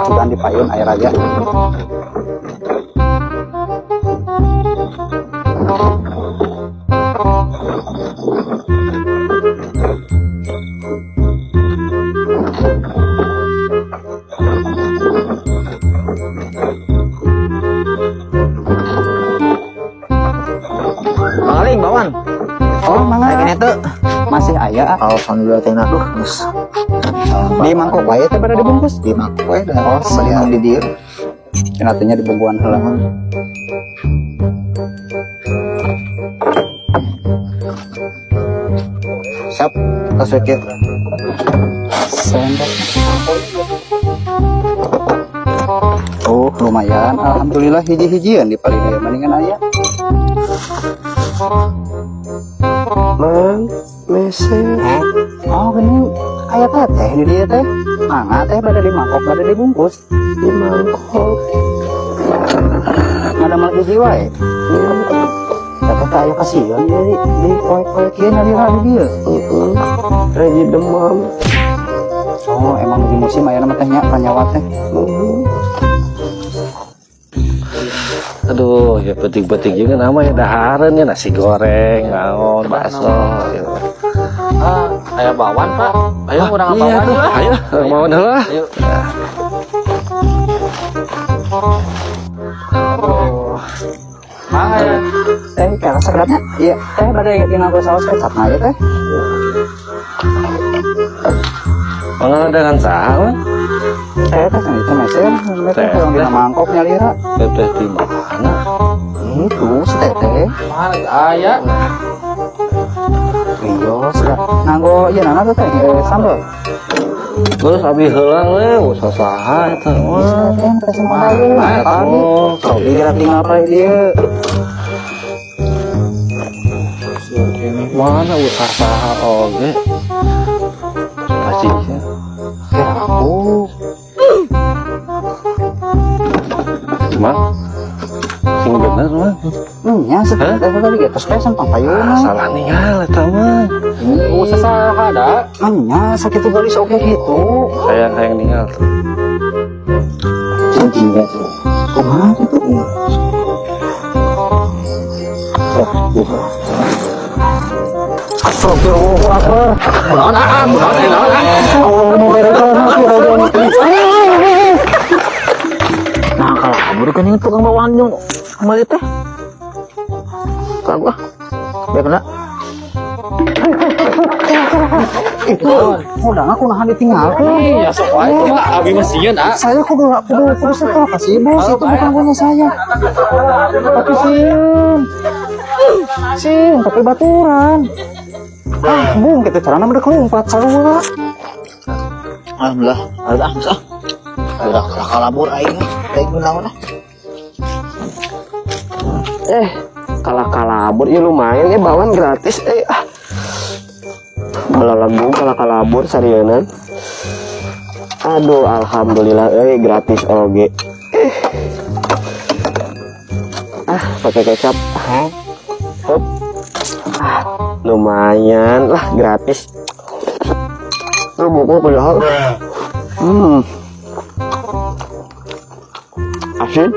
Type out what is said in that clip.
Sugan di payun air aja. Paling bawan. Oh, mangga. Kayak itu. Masih aya ah. Alhamdulillah teh aduh geus. Di mangkok wae teh pada dibungkus. Di mangkok we dah. Oh, siap. Di dieu. Cenah nya dibungkuan heula. Siap. Tos we kieu. Sendok. Oh, lumayan. Alhamdulillah hiji-hijian di paling dia mendingan aya. Mang, meser. Oh, gini aya teteh di dieu teh. Mangga teh pada di mangkok pada dibungkus. Di mangkok. Ngadamel hiji wae. Iya. Teteh teh aya kasihan di poe-poe kieu nyalira di dieu. Heeh. Lagi demam. Oh, emang lagi musim aya mah teh nya panyawa teh. Heeh. Aduh, ya petik-petik juga nama ya dahareun ya nasi goreng, naon, bakso gitu. Ah, aya bawan, Pak. Ayo urang Iya bawan tuh, lah. Ayo, urang bawan heula. Ayo. Aduh. Mangga ya. Teh kayak sakedapnya. Iya, teh bade nganggo saus kecap na ieu teh. Mangga dengan saha, Wan? Teh teh itu meser, teh Teh. yang dina mangkok nyalira. Teteh di mana? Itu si teteh. Mana aya? Iya, sudah. Nganggo ieu nana tuh teh sambel. Terus abi heula we, usah saha eta mah. Teh teh sama bayu. Tadi. Oh, Sobi kira tinggal apa dia. Mana usah saha oge. Pacinya. Ya aku. Mang. Sing bener mah. Nya si teteh tadi ge tos pesen pang Ah, payuna. salah ningal eta mah. Usah saha da. Nya sakitu geulis oge gitu. Hayang hayang ningal tuh. Kumaha kitu? Astagfirullahaladzim. Naon ah, naon naon ah. Allah mau Nah, kalau kabur kan yang tukang bawaan yang kembali teh. Kagak ah. Biar kena. Itu udah aku nahan ditinggalkan. Iya, sok wae itu mah abi mah sieun ah. Saya kudu kudu kudu setor kasih bos, itu bukan punya saya. Tapi sieun. Sieun tapi baturan. Ah, bung kita carana udah kelompat sarua. Alhamdulillah. Alhamdulillah geus ah. Udah kalabur aing. Aing naon ah. Kalah kalabur ya lumayan ya bawan gratis ah. Balalagung kalah kalabur sarieuna. Aduh, alhamdulillah gratis oge. Ah, pakai kecap. Hop. Ah, lumayan lah gratis. Lu buku padahal. Asin.